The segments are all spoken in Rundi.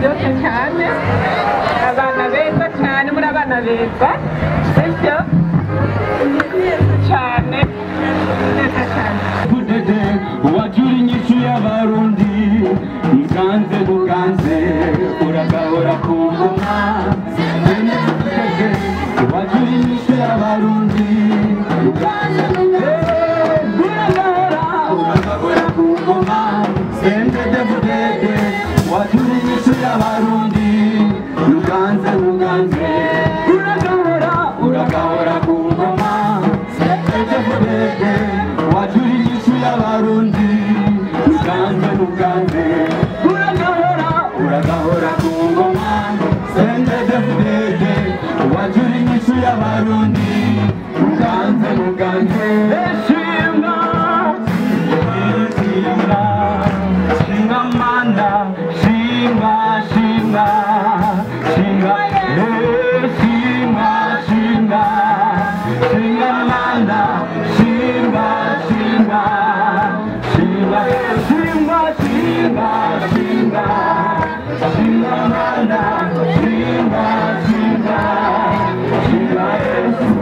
Muraryoshye cyane, abana beza cyane, muri abana beza, sibyo? Cyane, neza cyane. Budede wajura inyishu y'abarundi, nganze buganze uragahora ku ngoma. Budede wajura inyishu y'abarundi, nganze buganze uragahora ku ngoma. Sendede budede wajura inyishu y'abarundi, nganze buganze uragahora ku ngoma. Sendede budede wajura inyishu y'abarundi, nganze buganze uragahora ku ngoma. Sendede budede wajura inyishu y'abarundi, nganze buganze. Shimwa shimwa shimwa mana, shimwa shimwa shimwa, shimwa shimwa shimwa mana, shimwa shimwa shimwa, shimwa shimwa shimwa shimwa mana, shimwa shimwa shimwa Yesu.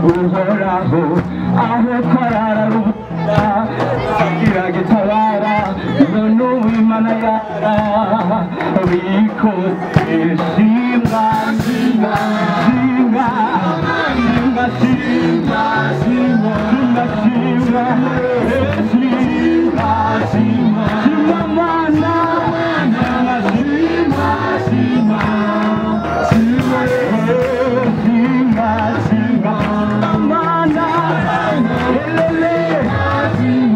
Uhoraho aho twarara rubuga iragitabara none uwimana yara bikoze. Shimwa shimwa shimwa shimwa shimwa shimwa shimwa shimwa shimwa shimwa mana, shimwa shimwa shimwa shimwa shimwa mana, elele elele.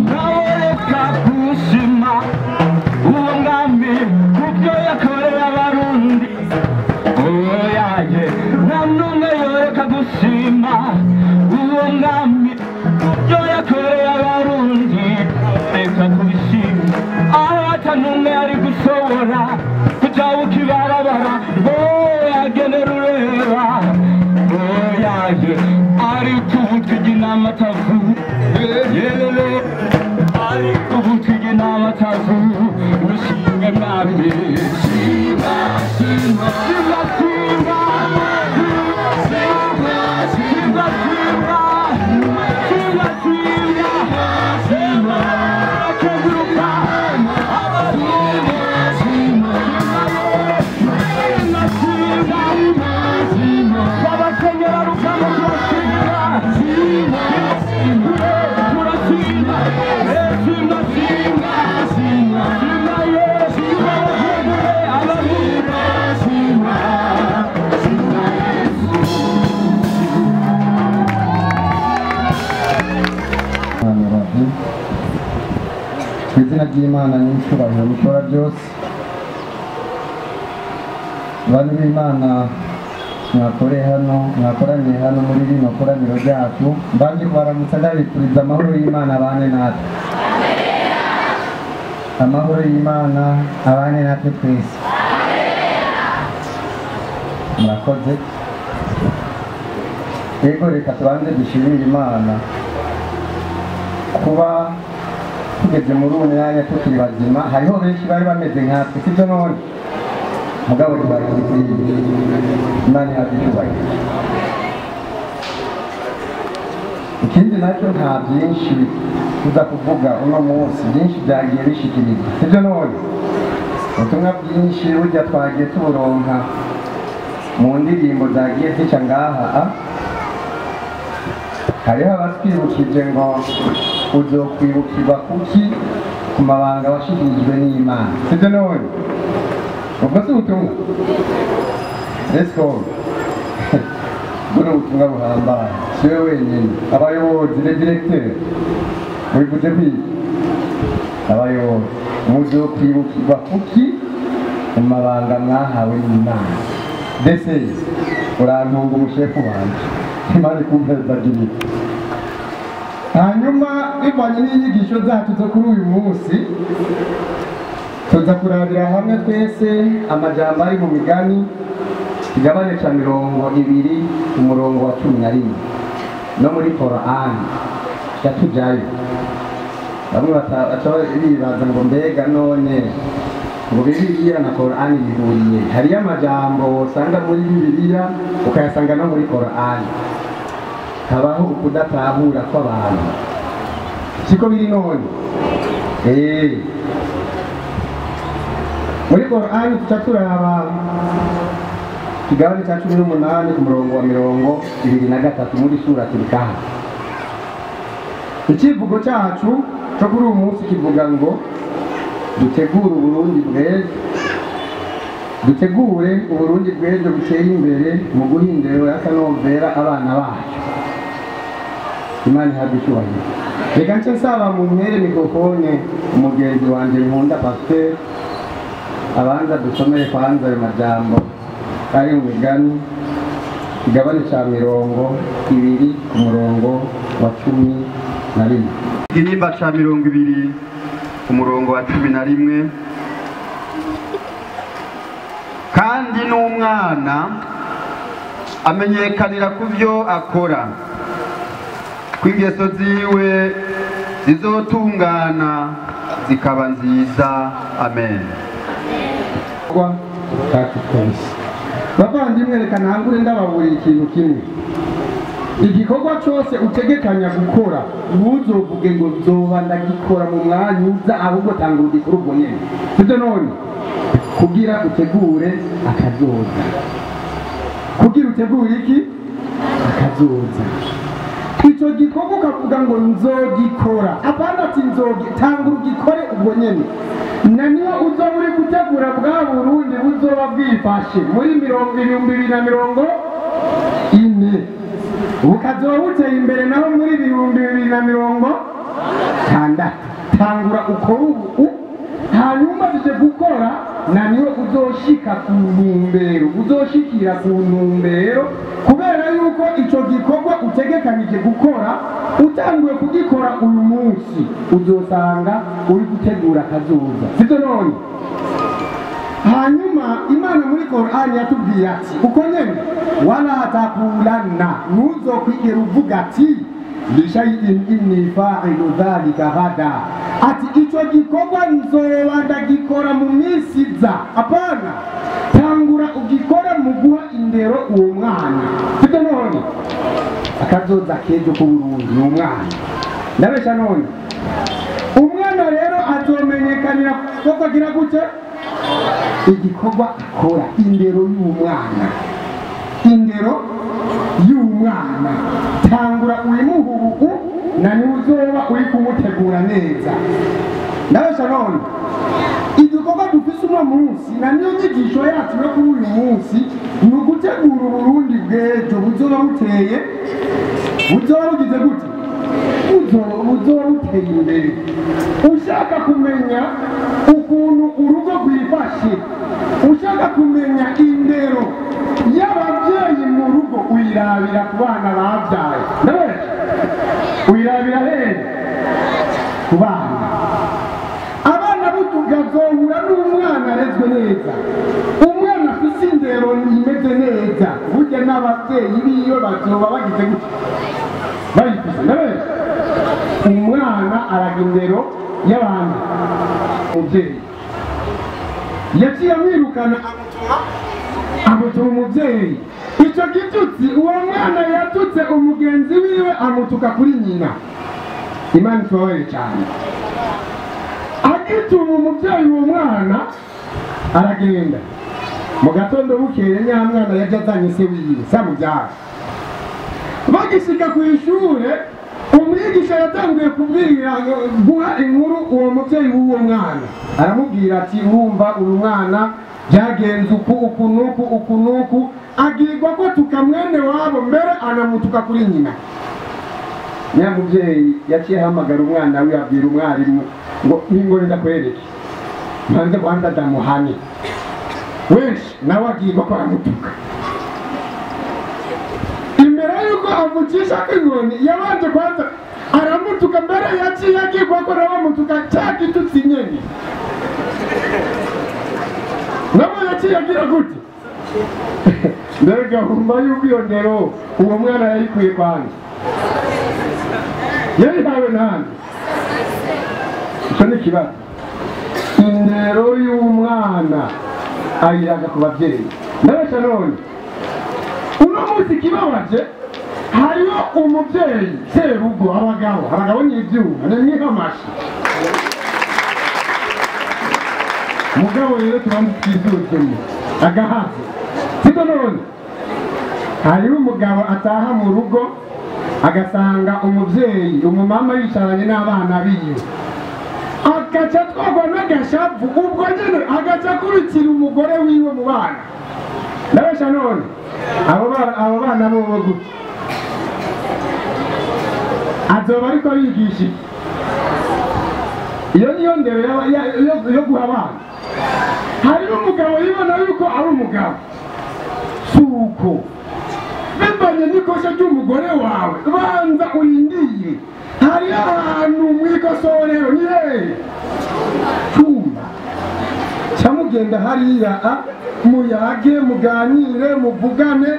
Naworeka gushima uwo mwami kubyo yakoreye abarundi, oyaye nta n'umwe yoreka gushima uwo mwami kubyo yakoreye abarundi, reka kubishima aho ata n'umwe ari gushobora kujabuka ibarabara ngo yagenera ureba, oyaye ariko ubu twiga inama atavu, yelele ariko ubu twiga inama atavu. Ushimwe mwami, shima shima shima shima shima shima shima shima shima keguruka abarundi, shima shima shima shima abakenyera rugamba turashima shima turashima shima shima shima shima Yesu, abarundi shima shima Yesu. Mu izina ry'Imana n'icyubahiro bikora byose, bantu b'Imana mwakoreye hano, mwakoraniye hano muri rino koraniro ryacu, mbanje kubaramutsa ndabifuriza amahoro y'Imana abane natwe. Amahoro y'Imana abane natwe twese. Murakoze. Yego, reka tubanze dushimire Imana kuba tugeze muri uwo mwanya tukiri bazima. Hariho benshi bari bameze nkatwe, sibyo? None mugabo ntibakiri. Imana ihabwa icyubahiro. Ikindi nacyo, nta byinshi tuza kuvuga uno munsi, byinshi byagiye bishikirizwa, sibyo? None ubutumwa bwinshi burya twagiye tuburonka mu ndirimbo zagiye zica ngaha. Hariho abatwibukije ngo uzokwibukirwa kuki? Ku mabanga washikirijwe n'Imana, sibyo? None ubwo si ubutumwa? Let's go. Ubwo ni ubutumwa buhambaye. Si we wenyine, abayobozi, le directeur, mubivuze kwiki? Abayobozi muzokwibukirwa kuki? Mu mabanga mwahawe n'Imana. Dese urantunga umushefu wanje, Imana ikumpezagirira. Hanyuma bivanye n'inyigisho zacu zo kuri uyu munsi, tuza kurabira hamwe twese amajambo ari mu Migani, kigabane ca 20, umurongo wa 11, no muri Korani yatujayo. Bamwe baca bibaza ngo mbega none ngo Bibiliya na Korani bihuriye? Hariyo amajambo usanga muri Bibiliya ukayasanga no muri Korani, habaho ukudatahura kw'abantu, siko biri? None muri Korani tuca turaba kigabane ca 18 ku murongo wa 23 muri Suratul Kahf. Icivugo cacu co kuri uyu munsi kivuga ngo dutegure Uburundi bw'ejo, dutegure Uburundi bw'ejo buteye imbere mu guha indero y'akanovera abana bacu. Imana ihabwe icyubahiro. Reka nce nsaba mu mwere mikrofone umugenzi wanje nkunda, pasiteri, abanza dusomere kwanza ayo majambo ari mu Migani, kigabane ca 20 ku murongo wa 11. Igihimba ca 20 ku murongo wa 11: kandi n'umwana amenyekanira ku byo akora, ko ingeso ziwe zizotungana zikaba nziza. Amen. Kacu twese, bavandimwe, reka ntangure ndababuriye ikintu kimwe. Igikorwa cyose utegekanya gukora, ntuzovuge ngo nzoba ndagikora mu mwanya uza, ahubwo tanga ugikora ubwo nyene, sibyo? None kugira utegure akazoza, kugira utegure iki? Akazoza. Icyo gikorwa ukavuga ngo nzogikora, apana ati nzogi, tanga ugikore ubwo nyene, na niyo uzoba uri gutegura bwa Burundi buzoba bwifashe muri 2040, bukazoba buteye imbere naho muri 2060. Tangura ukore ubu, hanyuma bije gukora, na niyo uzoshika ku ntumbero, uzoshikira ku ntumbero, kubera yuko ico gikorwa utegekanije gukora utanguye kugikora uyu munsi, uzosanga uri gutegura akazoza, sibyo? None hanyuma Imana muri Korani yatubwiye ati uko nyene wala takulanna, ntuzokwigera uvuga ati lishaiin inni fa'ilu dhalika ghada, ati ico gikorwa nzoba ndagikora mu minsi iza. Apana, tangura ugikore mu guha indero uwo mwana, sibyo? None akazoza kejo k'Uburundi ni umwana, ndabesha? None umwana rero azomenyekanira koko agira gute? Igikorwa akora, indero y'umwana, indero y'umwana, tangura uyimuha ubu, na niwe uzoba uri kumutegura neza. Ndabesha? None igikorwa dufise uno munsi, na niyo nyigisho yacu yo kuri uyu munsi, ni ugutegura Uburundi bw'ejo buzoba buteye, buzoba bugize gute? Buzoba buteye imbere. Ushaka kumenya ukuntu urugo rwifashe, ushaka kumenya indero y'ababyeyi mu rugo, uyirabira ku bana babyaye. Ndabesha? Uyirabira hehe? Ku bana. Abana butugazohura n'umwana arezwe neza, umwana afise indero imeze neza. Burya n'ababyeyi biyo bazoba bagize gutya bayifise. Ndabesha? Umwana araga indero y'abantu. Umubyeyi yaciye amwirukana, amutuma umubyeyi. Icyo gitutsi uwo mwana yatutse umugenzi wiwe, amutuka kuri nyina. Imana itubabarire cyane. Agituma umubyeyi, uwo mwana aragenda. Mu gatondo bukeye, nyamwana yaje azanye se wiwe samubyara. Bagishika ku ishure, umwigisha yatanguye kubwira, guha inkuru uwo mubyeyi w'uwo mwana. Aramubwira ati: "Wumva, uyu mwana byagenze uku, uku nuku, uku nuku, agirwa ko tukamwene wabo, mbere anamutuka kuri nyina." Nyamubyeyi yaciye ahamagara umwana we, abwira umwarimu ngo: "Ningore ndakwereke, mbanze kwanza ndamuhane." Wenshi nawe agirwa ko aramutuka. Imbere yuko avugisha ko inkoni, yabanje kwanza aramutuka. Mbere yaciye agirwa ko nawe amutuka cya gitutsi nyene. Nawe yaciye agira gute? Mbega wumva yuko iyo ndero uwo mwana yayikuye kwanza, yayihawe nande? Icyo ni ikibazo. Indero y'umwana ayiraga ku babyeyi. Ndabesha none? Uno munsi ikibabaje, hariho umubyeyi serugo. Abagabo, abagabo ni ibyuma, ni nk'amashi. Mugabo rero tubanze twisuzume agahazi, sibyo none? Hariho umugabo ataha mu rugo, agasanga umubyeyi, umumama, yicaranye n'abana biwe, agaca atwarwa n'agashavu. Ubwo nyine agaca akubitira umugore wiwe mu bana. Ndabesha none? Abo bana bobo gute? Azoba ariko bigisha iki? Iyo niyo ndero yo guha abana. Hariho umugabo yibona yuko ari umugabo. Si uko bivanye n'ikosa ry'umugore wawe. Banza urindire, hariho ahantu mu ikosorero. Ni hehe? Cyumba cyamugenda hariya, a muyage, muganire, muvugane.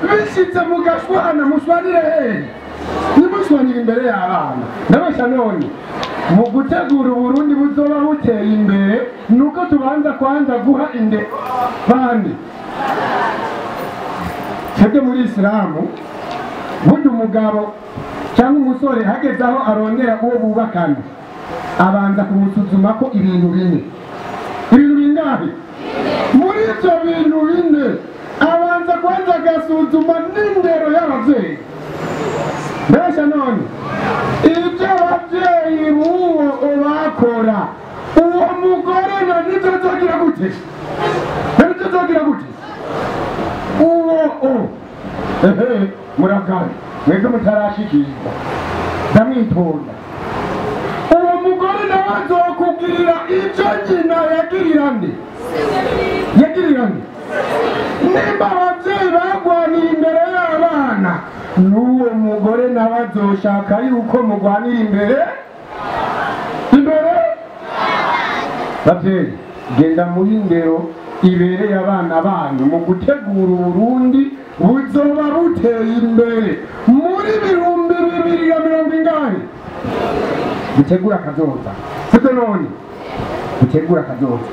Bishitse mugashwana, mushwanire hehe? Nimushwanire imbere y'abana. Ndabesha none? Mu gutegura Uburundi buzoba buteye imbere, nuko tubanza kwanza guha inde bandi. Twebwe muri Isilamu, burya umugabo cyangwa umusore hageze aho arondera uwo bubakana, abanza kumusuzuma ko ibintu bine. Ibintu bingahe? Muri ibyo bintu bine, abanza kwanza agasuzuma n'indero y'ababyeyi. Mbese none ibyo ababyeyi b'uwo bakora, uwo mugore na nibyo azogira gute? Na nibyo azogira gute uwo? O ehe, muragaye mwebwe mutarashikirwa, ndamwitonda. Uwo mugore nawe azokugirira ibyo nyina yagirira nde? Yagirira nde? Nimba ababyeyi bagwaniye imbere y'abana, n'uwo mugore nawe azoshaka yuko mugwanira imbere. Babyeyi, genda muhe indero ibereye abana banyu mu gutegura Uburundi buzoba buteye imbere muri 2000 na mirongo ingahe. Dutegura akazoza, sibyo none? Dutegura akazoza.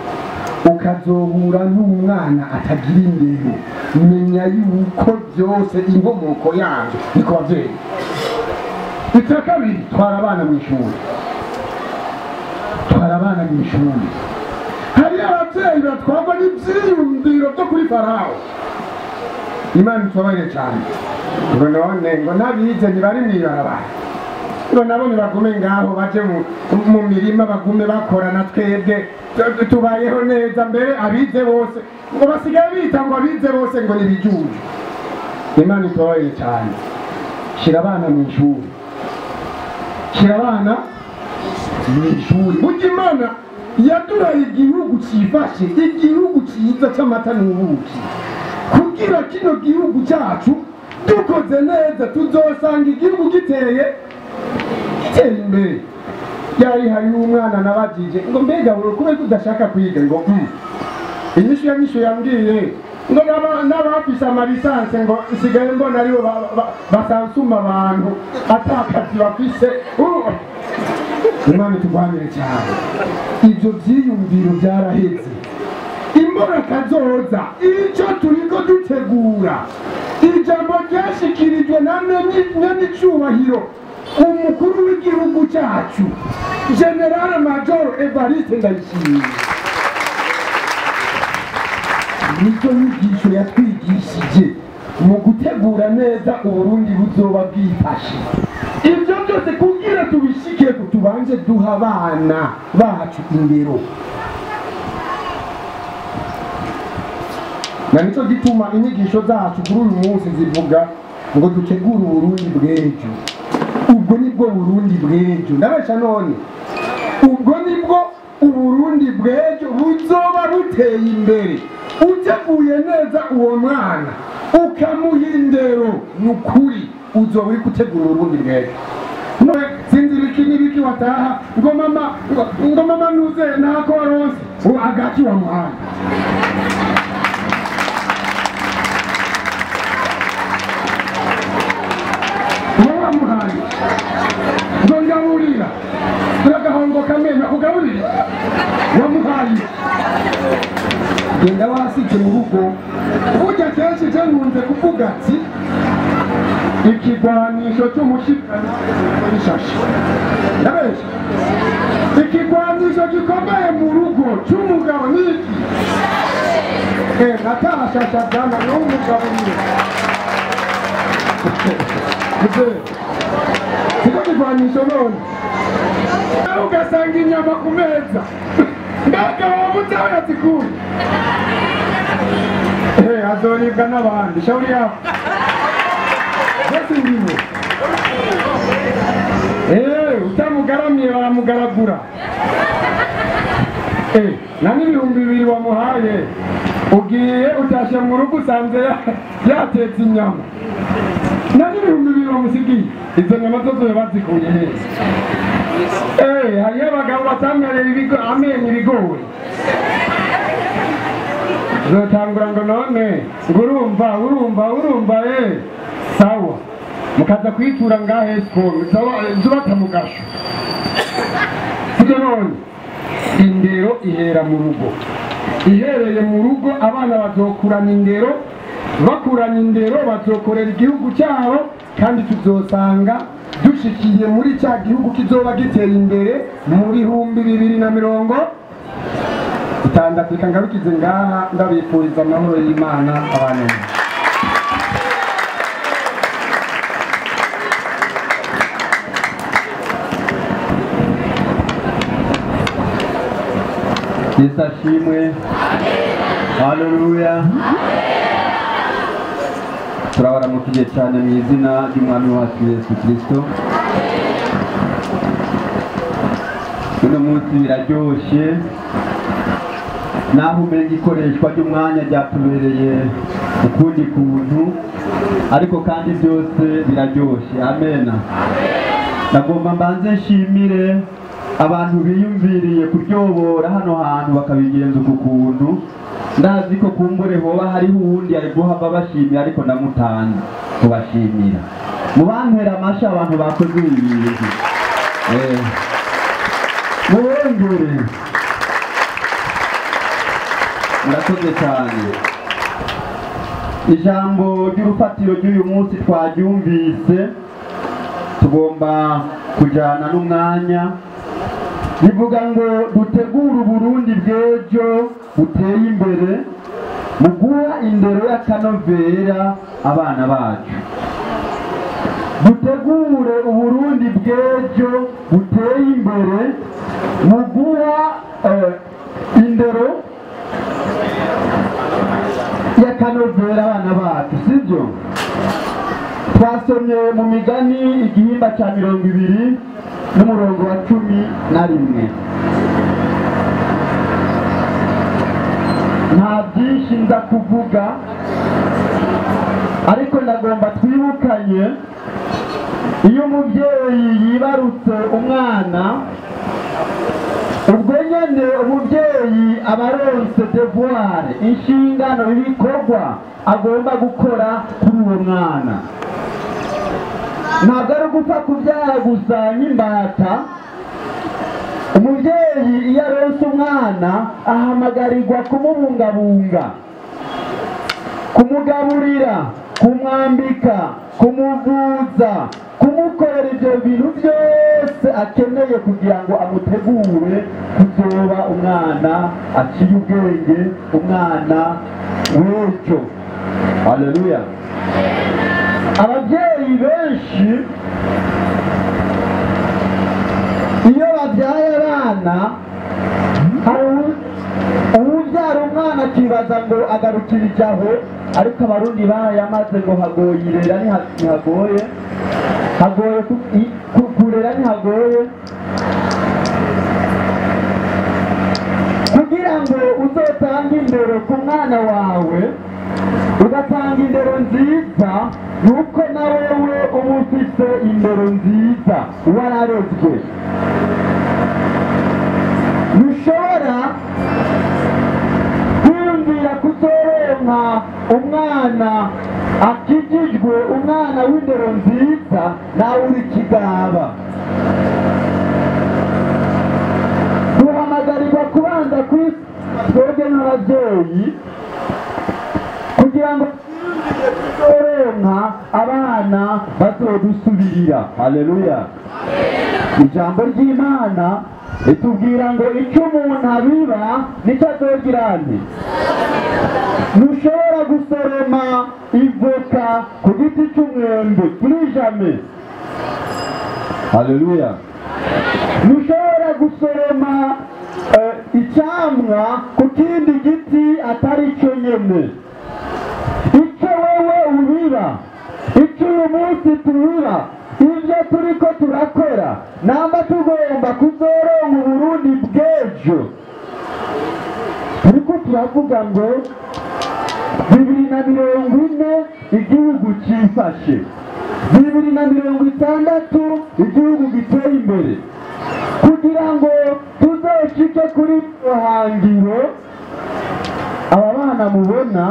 Ukazohura n'umwana atagira indero, menya yuko byose inkomoko yabyo ni ku babyeyi. Icya kabiri, twara abana mu ishuri. Twara abana mu ishuri. Hari ababyeyi batwarwa n'ibyiyumviro byo kuri Farawo. Imana itubabarire cyane. Ngo none ngo n'abize ntibari mw'ibarabara, ngo nabo nibagume ngaho, baje mu mirima, bagume bakora, na twebwe tubayeho neza. Mbere abize bose ngo basigaye bita ngo abize bose ngo ni ibijuju. Imana itubabarire cyane. Shyira abana mu ishuri, shyira abana mu ishuri. Burya Imana yaduhaye igihugu cyifashe, igihugu cyiza cy'amata n'ubuki. Kugira kino gihugu cyacu dukoze neza, tuzosanga igihugu giteye imbere. Yari hariho umwana nabajije ngo: "Mbega wowe, kubera ko udashaka kwiga?" Ngo inyishu ya nyishu yambwiye Ngo n'abafise amalisanse ngo sigaye mbona aribo basansuma abantu atakazi bafise. Imana itugwanire cyane. Ibyo byiyumviro byaraheze. Imbona kazoza icyo turiko dutegura, ijambo ryashikirijwe na nyenicubahiro umukuru w'igihugu cyacu General Major Evariste Ndayishimiye, nicyo nyigisho yatwigishije mu gutegura neza Uburundi buzoba bwifashe. Ibyo byose kugira tubishike tubanze duha abana bacu indero. Na nicyo gituma inyigisho zacu kuri uyu munsi zivuga ngo dutegure Uburundi bw'ejo. Ubwo nibwo Burundi bw'ejo. Ndabesha none, ubwo nibwo Uburundi bw'ejo buzoba buteye imbere. Uteguye neza uwo mwana ukamuha indero, ni ukuri uzoba uri gutegura Uburundi bw'ejo. Sinzi ibiki n'ibiki wataha ngo mama, ngo mama nuze ntako waronse agaki wa muhanga. Wamuhaye ngo ngaburira turagahongo kamenyo kugaburira wamuhaye. Genda wasike mu rugo. Burya kenshi je nkunze kuvuga ati ikigwanisho cy'umushikana n'ishashi. Ndabesha, ikigwanisho gikomeye mu rugo cy'umugabo ni iki? Natashasha bwana n'umugabo ni siko kigwanisho none. Ugasanga inyama ku meza, mbega wabuze aho yazikuye. Azoribwa n'abandi. Shauri yako bose ndimo. Utamugaramiye baramugaragura. Na 2000 wamuhaye ugiye utashe mu rugo usanze yatetse inyama. Na 2000 wamusigiye, izo nyama zose bazikuye neza. Hariyo abagabo batamereye amenyo ibigori. Zotangura ngo none ngo urumva urumva urumva sawa, mukaza kwitura ngahe siporo zubata mu gasho. Sibyo none, indero ihera mu rugo. Ihereye mu rugo abana bazokurana indero, bakurana indero bazokorera igihugu cyabo, kandi tuzosanga dushikiye muri cya gihugu kizoba giteye imbere mu 2060. Reka ngarukize ngaha, ndabifuriza amahoro y'Imana abantu. Yesu ashimwe. Haleluya. Turabaramukije cyane mu izina ry'Umwami wacu Yesu Kristo. Uno munsi biraryoshe, naho umenga ikoreshwa ry'umwanya ryatubereye ukundi kuntu, ariko kandi byose biraryoshe. Amena. Nagomba mbanze nshimire abantu biyumviriye kuryobora hano hantu bakabigenza uku kuntu. Ndazi ko kumbure hoba hariho uwundi ari guhava bashimira, ariko ndamutanze kubashimira. Mubampera amasha abantu bakoze ibi bintu. Mubongere. Murakoze cyane. Ijambo ry'urufatiro ry'uyu munsi twaryumvise, tugomba kujyana n'umwanya. Bivuga ngo dutegure Uburundi bw'ejo buteye imbere mu guha indero y'akanovera abana bacu. Dutegure Uburundi bw'ejo buteye imbere mu guha indero y'akanovera abana bacu, sibyo? Twasomye mu migani igihimba cya 20 n'umurongo wa 11. Nta byinshi nza kuvuga, ariko ndagomba twibukanye iyo umubyeyi yibarutse umwana Ubwo nyene umuvyeyi aba aronse devoir, inshingano, ibikorwa agomba gukora kuri uwo mwana. Ntabwo ari ugupfa kubyara gusa nk'imbata. Umuvyeyi iyo aronse umwana ahamagarirwa kumubungabunga, kumugaburira, kumwambika, kumuvuza, kumukorera ibyo bintu byose akeneye kugira ngo amutegure kuzoba umwana aciye ubwenge, umwana w'ejo. Haleluya. Ababyeyi benshi iyo babyaye abana, hari uwubyara umwana akibaza ngo agarukirije aho, ariko Abarundi barayamaze ngo hagoye irera ntihagoye, hagoye kurera ntihagoye. Kugira ngo uzotange indero ku mwana wawe, ugatanga indero nziza, nuko na wewe uba ufise indero nziza, wararezwe. Ntushobora kwiyumvira kuzoronka umwana akijijwe, umwana w'indero nziza, nawe uri kigaba. Duhamagarirwa kubanza kuri twebwe nk'ababyeyi kugira ngo tuzoronka abana bazodusubirira. Haleluya. Ijambo ry'Imana ritubwira ngo icyo umuntu abiba nicyo azogira nti. Ntushobora gusoroma ivoka ku giti cy'umwembe, plus jamais. Haleluya. Ntushobora gusoroma icyamwa ku kindi giti atari cyo nyene. Icyo wewe ubiba, icyo uyu munsi tubiba, ibyo turiko turakora, namba tugomba kuzoronka Uburundi bw'ejo. Turiko turavuga ngo 2040 igihugu cyifashe, 2060 igihugu giteye imbere. Kugira ngo tuzoshike kuri ruhangiro, aba bana mubona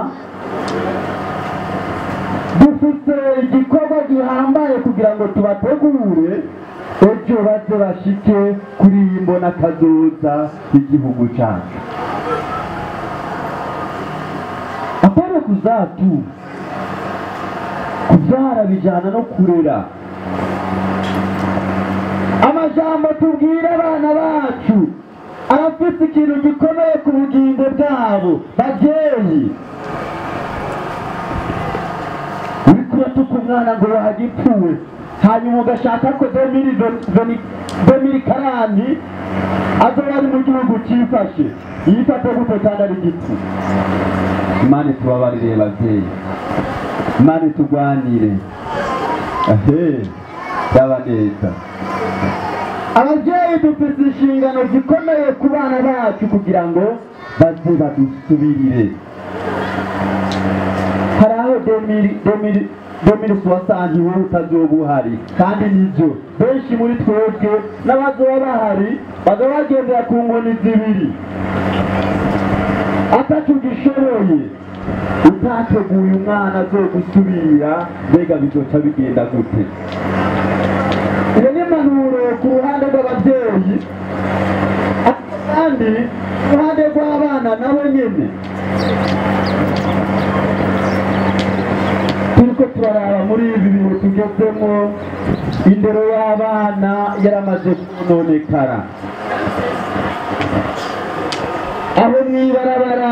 dufite igikorwa gihambaye kugira ngo tubategure ejo baze bashike kuri iyi mbona kazoza igihugu cyacu. Apana kuzatu, kubyara bijyana no kurera. Amajambo tubwira abana bacu arafite ikintu gikomeye ku bugingo bwabo. Babyeyi, uriko uratuka umwana ngo wagipfuwe, hanyuma ugashaka ko 2040 azoba ari mu gihugu cyifashe, yifate gute kandi ari gipfu? Imana itubabarire babyeyi, Imana itugwanire. Ahe, byaba neza. Ababyeyi dufite inshingano zikomeye ku bana bacu kugira ngo baze badusubirire. Hari aho 2060 wowe utazoba uhari, kandi nibyo benshi muri twebwe n'abazoba bahari bazoba bagendera ku nkoni zibiri. Atatugishoboye, utateguye umwana azogusubira, mbega bizoca bigenda gute? Iyo ni impanuro ku ruhande rw'ababyeyi, kandi ku ruhande rw'abana nabo nyene. Turiko turaraba muri ibi bihe tugezemo, indero y'abana yaramaze kononekara. Aho mw'ibarabara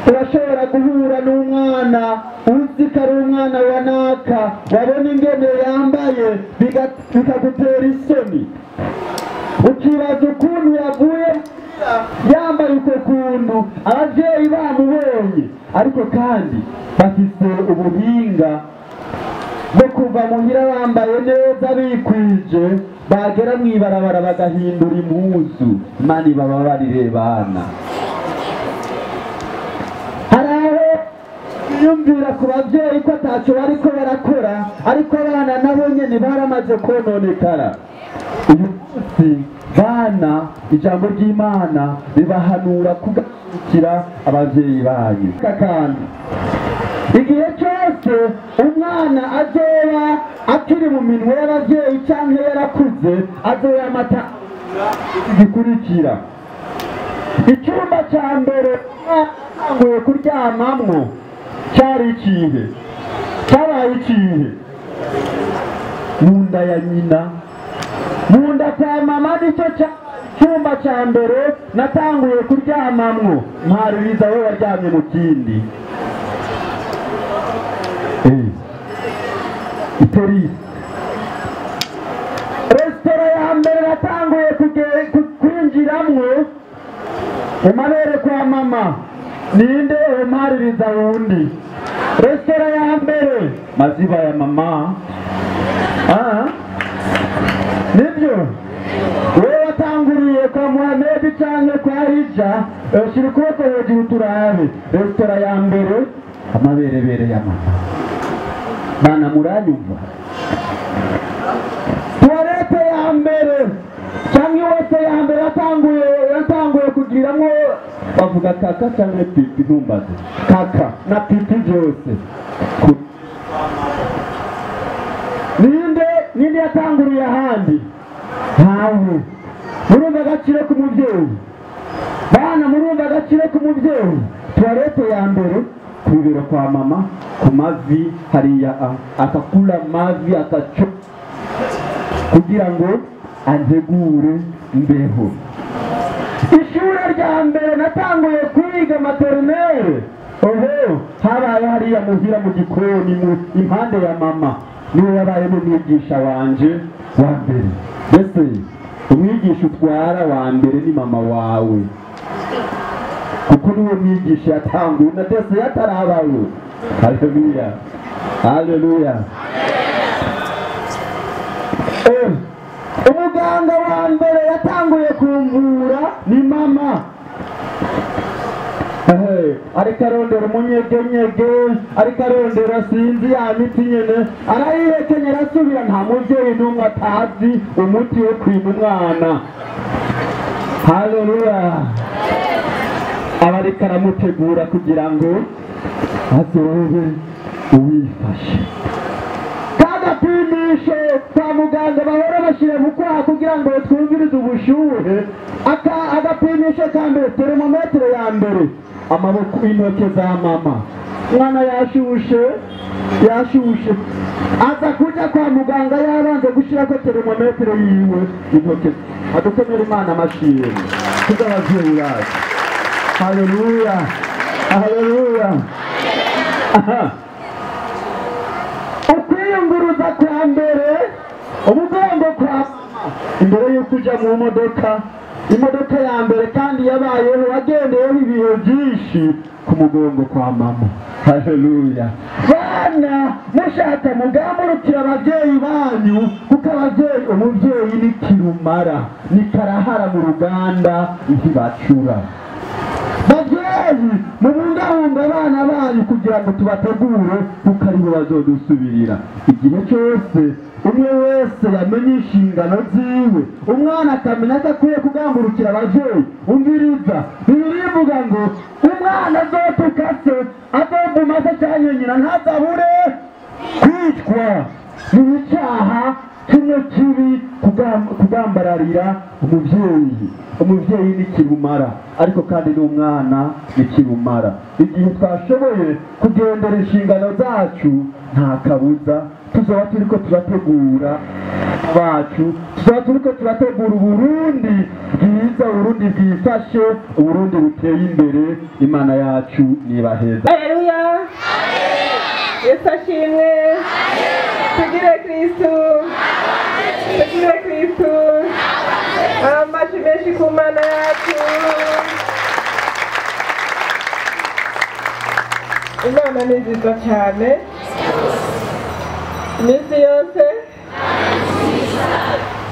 urashobora guhura n'umwana uzi ko ari umwana wa naka, wabona ingene yambaye bikagutera isoni, ukibaza ukuntu yavuye yambaye uko kuntu ababyeyi bamubonye. Ariko kandi bafise ubuhinga bwo kuva muhira bambaye neza bikwije, bagera mw'ibarabara bagahindura impuzu. Imana ibababarire bana. Hari aho biyumvira ku babyeyi ko atacyo bariko barakora, ariko abana nabo nyene baramaze kononekara. Uyu munsi Bana, ijambo ry'Imana ribahanura kugarukira abavyeyi banyu. Kandi igihe cyose umwana azoba akiri mu minwe y'abavyeyi canke yarakuze, azoya amata gikurikira. Icyumba cya mbere atanguye kuryamamwo cyari ikihe? Cyabaye ikihe? Mu nda ya nyina, mu nda kwa mama, nicyo cyumba cya mbere natanguye kuryamamwo. Mpaririza we waryamye mu kindi. Iterisi resitora ya mbere natanguye kwinjiramwo mu mabere kwa mama, ninde umpaririza wundi? Resitora ya mbere maziba ya mama. Nibyo wewe watanguriye kwa Muhammad canke kwa Hija, shira ukuboko hejuru turabe. Resitora ya mbere amaberebere ya mama. Bana, muranyumva? Tuwarete ya mbere canke wese ya mbere yatanguye kugiramwo, bavuga kaka canke pipi, ntumbaze, kaka na pipi byose. Ninde yatanguriye ahandi? Ntawe. Murumva agaciro k'umuvyeyi? Bana, murumva agaciro k'umuvyeyi? Tuwarete ya mbere kwibera kwa mama, ku mavi hariya, akakula mavi akaco kugira ngo antegure mbeho. Ishure rya mbere natanguye kwiga maternelle, oho, habaye hariya muhira mu gikoni, mu impande ya mama, niwe yabaye n'umwigisha wanje wa mbere. Mbese umwigisha utwara wa mbere ni mama wawe, kuko niwe mwigisha yatanguye na dese yatarabayo. Haleluya, haleluya. Umuganga wa mbere yatanguye kumvura ni mama. Ariko arondera umunyegenyege, ariko arondera sinzi ya miti nyene, arayihekenyera arasubira. Nta muvyeyi n'umwe atazi umuti wo kwima umwana. Haleluya. Aba ariko aramutegura kugira ngo azobe uwifashe. Kagapimisho kwa muganga bahora bashyira mu kwaha kugira ngo twumvirize ubushyuhe, agapimisho ka mbere, termometero ya mbere, amaboko, intoke za mama. Umwana yashushe, yashushe, aza kuja kwa muganga yabanze gushirako termometero yiwe, intoke. Adukomere Imana amashimwe kubw'abavyeyi bacu. Haleluya, haleluya. Ukwiyunguruza kwa mbere, umugongo kwa mama, imbere y'uko uja mu modoka, imodoka ya mbere kandi yabayeho wagendeyeho ibihe byinshi, ku mugongo kwa mama. Haleluya. Bana, mushaka mugamburukira abavyeyi banyu, kuko abavyeyi, umuvyeyi ni kirumara, ni karahara mu ruganda ntibacura. Bavyeyi, mubungabunga abana banyu kugira ngo tubategure, kuko aribo bazodusubirira. Igihe cyose umwe wese yamenye inshingano ziwe, umwana akamenya ko akwiye kugamburukira abavyeyi. Umviriza, Bibiliya ivuga ngo umwana azotuka se, azovuma se canke nyina, ntazabure kwicwa. Ni icyaha kimwe kibi kugambararira umuvyeyi. Umuvyeyi ni kirumara, ariko kandi n'umwana ni kirumara. Igihe twashoboye kugendera inshingano zacu, nta kabuza tuzoba turiko turategura bacu, tuzoba turiko turategura Uburundi bwiza, Uburundi bwifashe, Uburundi buteye imbere. Imana yacu nibaheza. Haleluya. Yesu ashimwe. Tugire Kristu. Tugire Kristu. Amashi menshi ku Mana yacu. Imana ni nziza cyane iminsi yose.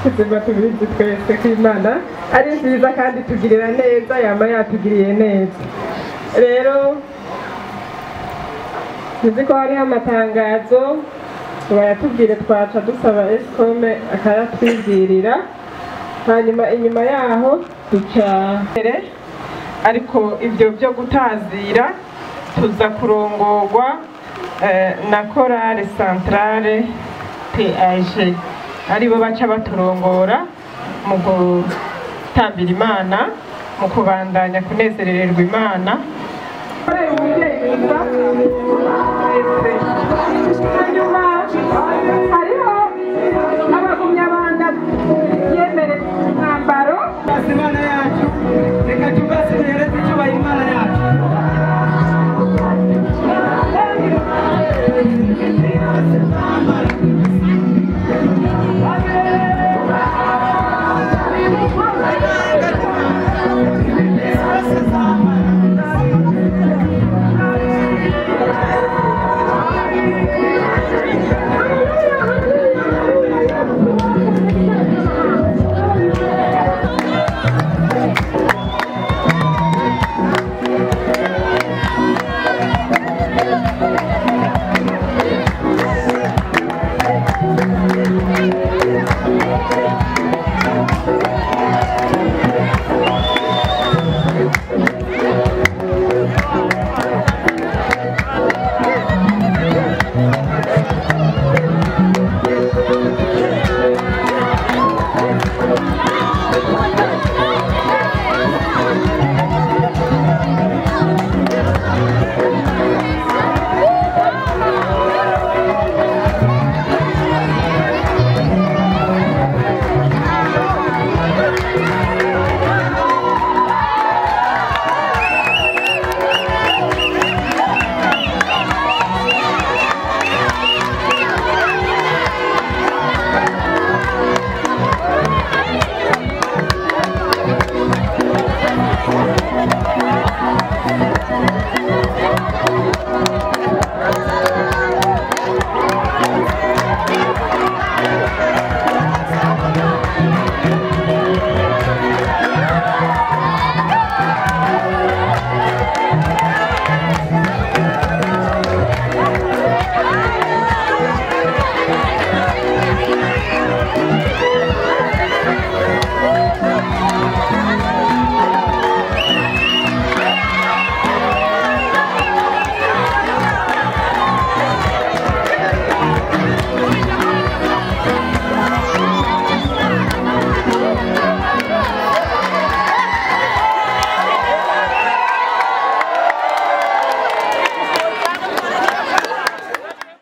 Tuzima tubizi twese ko Imana ari nziza kandi tugirira neza, yama yatugiriye neza. Rero tuzi ko hariho amatangazo bayatubwire, twaca dusaba Escome akayatwibwirira. Hanyuma inyuma yaho duca mbere, ariko ibyo byo gutazira tuza kurongorwa na chorale centrale PAG, aribo baca baturongora mu gutambira Imana, mu kubandanya kunezerererwa Imana. Umubyeyi mwiza.